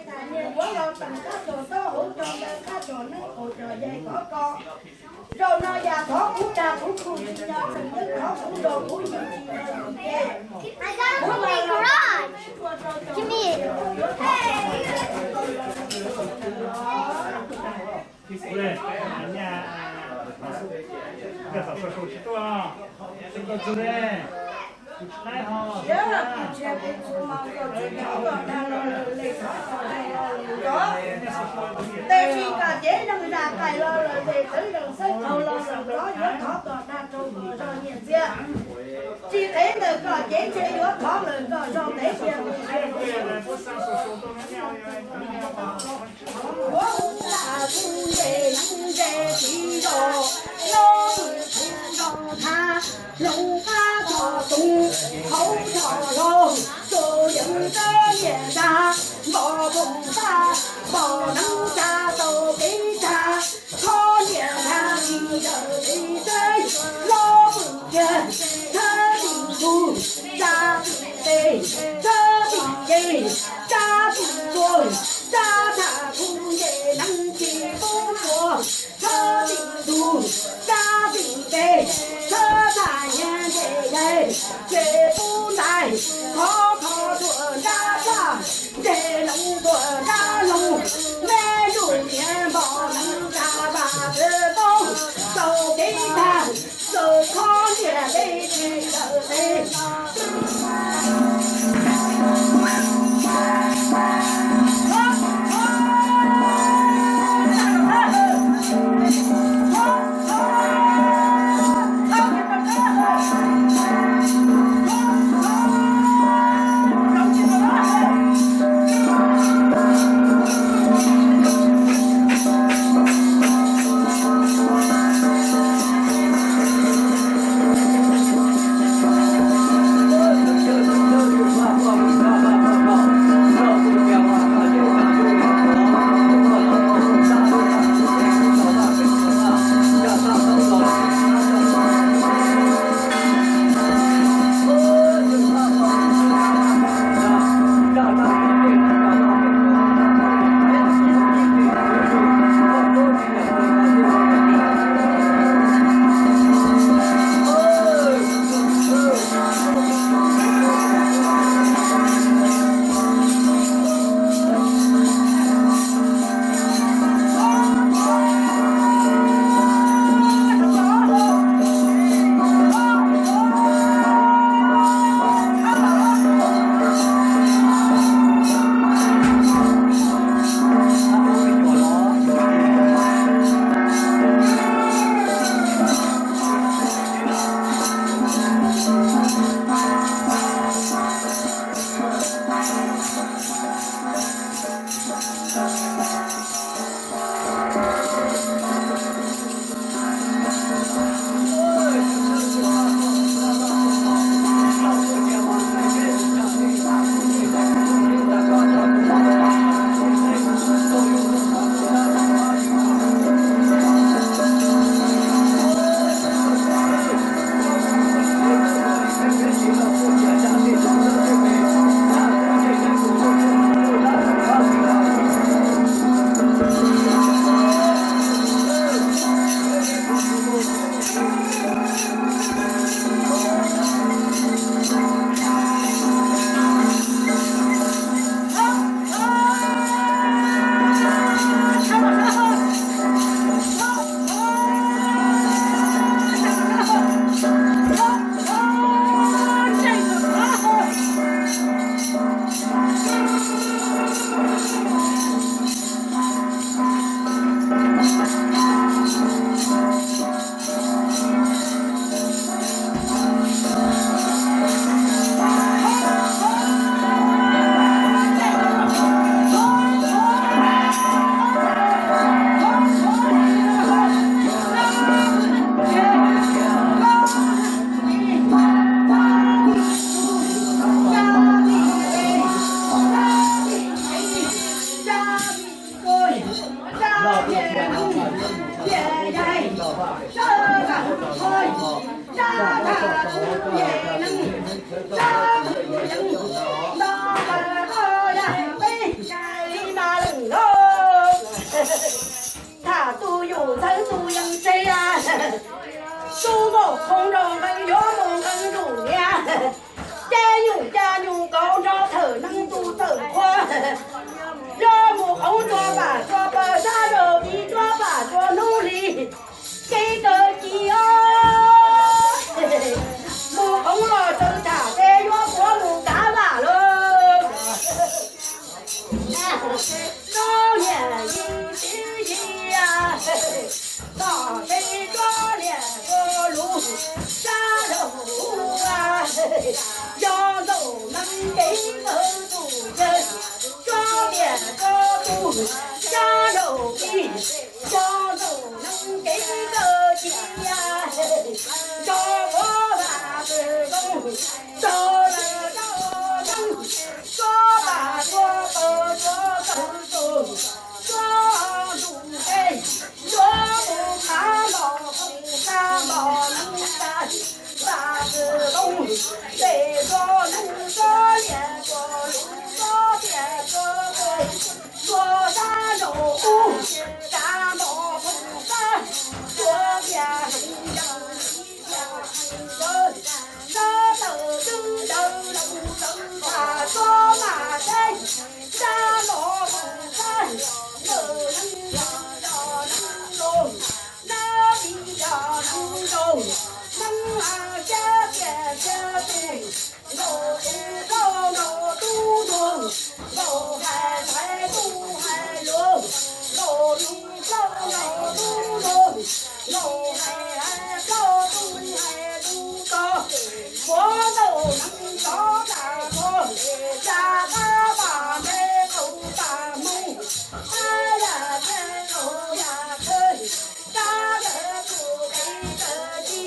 Niag vuav los teem qab tog taub hauv rau ntawm qab tog neeb qus rog yaig kov ko. Zaum no yam thov kuv dag kuv khu tsis nco tseem yeeb, thov kuv nrog kuv yim tsis nco yim ces kuv los los ua rau cov yuav thov txog niam txiv. Siav los tus tshia tus txuas mas kom tsis nco kom dag los lawm li thov txog dag los lawm nrov. Tab sis kom cev zoo zam qais los lawm ces txawv zeem xeeb thaum los lawm nrov yuav thov kom dag rau kom zog nyiaj txiag. Tsis qev ntawm kom cev ntshe yuav thov lawm kom zog ntev tiag. Yuav ua lam kuv ntes neeb ntes txiv zos, los pwm kuv zos thab, hloov qab tog toov hauv tog hlau, txo yeev txawb niam nrag, npom poom tag, npom neeb tsa tau kev tsa, khob niam nrag tsis ntawm pes txawb, los pwm kiag thawb tim ntug, tsa tim tes, thawb tim ce, tsa tim tuag, tsa tham kuv ntes neeb tsis pub tuag, thawb tim ntug, tsa tim tes, thawb tham nyiaj ntes yaig, ces pub ntais, khov kho tuam nrab txaj, ntes loov tuam nrab loog, me lug niam npom neeb tsa vam pw tau, txaus kev tag, txaus khob niam dej tsis ntawm pes. Hoo nrog nqee yuav mus nqee ntuj niam, ces nyuj ca nyuj kauv nrog thawm neeg tus thawm qhua, yuav mus qhov tsuas pam tsuas pawg sab nraud tiv tsuas pam tsuas hnub hli, kev kawg ci os. Mus qhov los txawv tham ces yuav puav mus kav vam lawm. Tsob niam yij txiv yij, txog teb tsob niam txog lus sab nraud ua, yog ntaus neeg kev kawg tus yawg, tsob niam txog tus sab nraud ib, yog ntaus neeg kev kawg cia, yog puav vam txwm zoo, txog lawm rau neeg, tsuas pam tsuas pawg tsuas kawg tus, tsuas ntuj teb, yuav mus qhav npos phooj xab npos neeg tas, vam txwm zoo, ces tsuas neeg tsuas liam tsuas lus tsuas tiam tsuas pawg, tsuas sab nraud ub, kav npos phooj xab, tsuas tiam zoo yog ib tiam zoo kawg, sab tawm twb ntawd los tawm tham tsuas mam teb, sab nraud phooj xab, ntawm neeg yog yog neeg zoo, nab vim yog neeg zoo, neeg a siab tiag siab tus, nkaus tus rau nkaus tub ntuag, nkaus hais ntxhais tub hais luag, nkaus tus rau nkaus tub ntuag, nkaus hais hais rau tub hais tub tso, puav ntaus neeg tsov tas qhua, cas qab pam npe qaug pam hmoo, qab yam tshee qaug yam tshee, qab kawg tus kev kawg ci,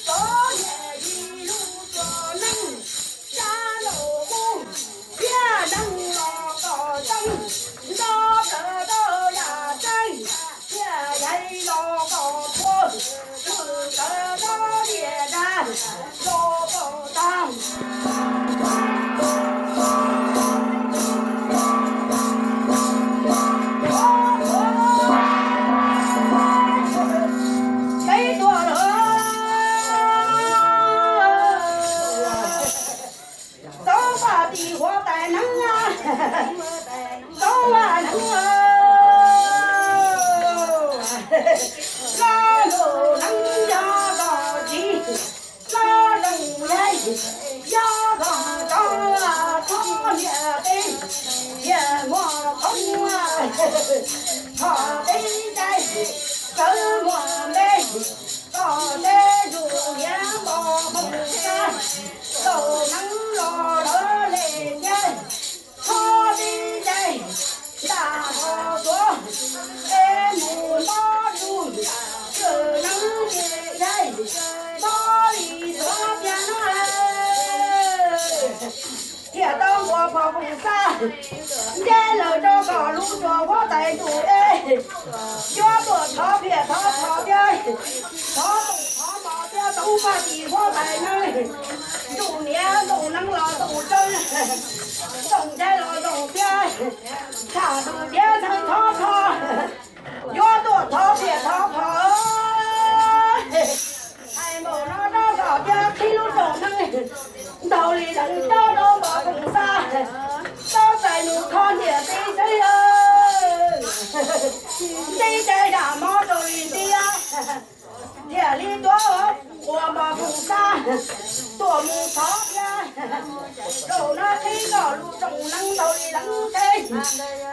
tsob niam yij lub tsuas neeg, sab nraud ub, thiab neeg los kom tseeb, nto plaws rau yam tseeb, thiaj yaiv los kom txhua, hwm tawv rau tiam dag, los kom tag. Peb tuaj lawm. Txob pam tim huab tais neeb, txob vaj neeb, loj ntuj neeb yog kom tsis, loj ntuj yeej yog kom tso, txhob niam peb, niam muaj qoob, thov peb cai, sawv muaj npe, kom peb tus niam npos hmoov sab, tau neeb los lawv le thiab, txhob peb cai, ntam hos tuav, peb mus mob tsuj, txwm neeb tiag yeej, mob li tuav tiag no. Thiaj tau npos phom foom xab, nce lawm rau kom lub tsuas huab tais ntuj ej, yuav tuaj thov phiaj thov phom thiab, thov toom thov mov thiab txob pam tim huab tais neeb, ntuj niam ntuj neeb los ntuj tseeb, ntuj ntshai los ntuj thiab, tham ntuj thiab ntxhee thov thov, yuav tuaj thov phiaj thov phom. Hais npaum no rau kom thiaj qhib lub rooj neeb, ntaus li lees coj rau npos foom xab, txhob txais nws kho niam txiv xwb. Nti cai dam mob rau li ntiab, thiaj li tuav ua npos foom xab, tuaj mus thov thiab. Zaum no qhib kom lub rooj neeb ntaus li lees teb,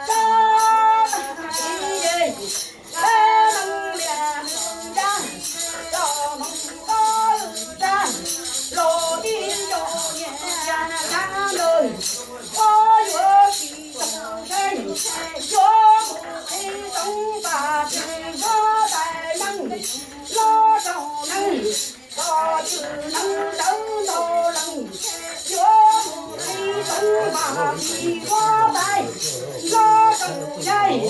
txhob txais nws, peb neeg liam nws ntag, los hmoov koj lwm ntag, los ib zaug niam ntag ntawd, koj yuav tsis tau ntseeg, yuav mus qhib txob pam tim huab tais neeb, loj rooj neeb, koj txwm neeb ntawd ntau leej, yuav mus qhib txob pam tim huab tais, loj rooj yeej,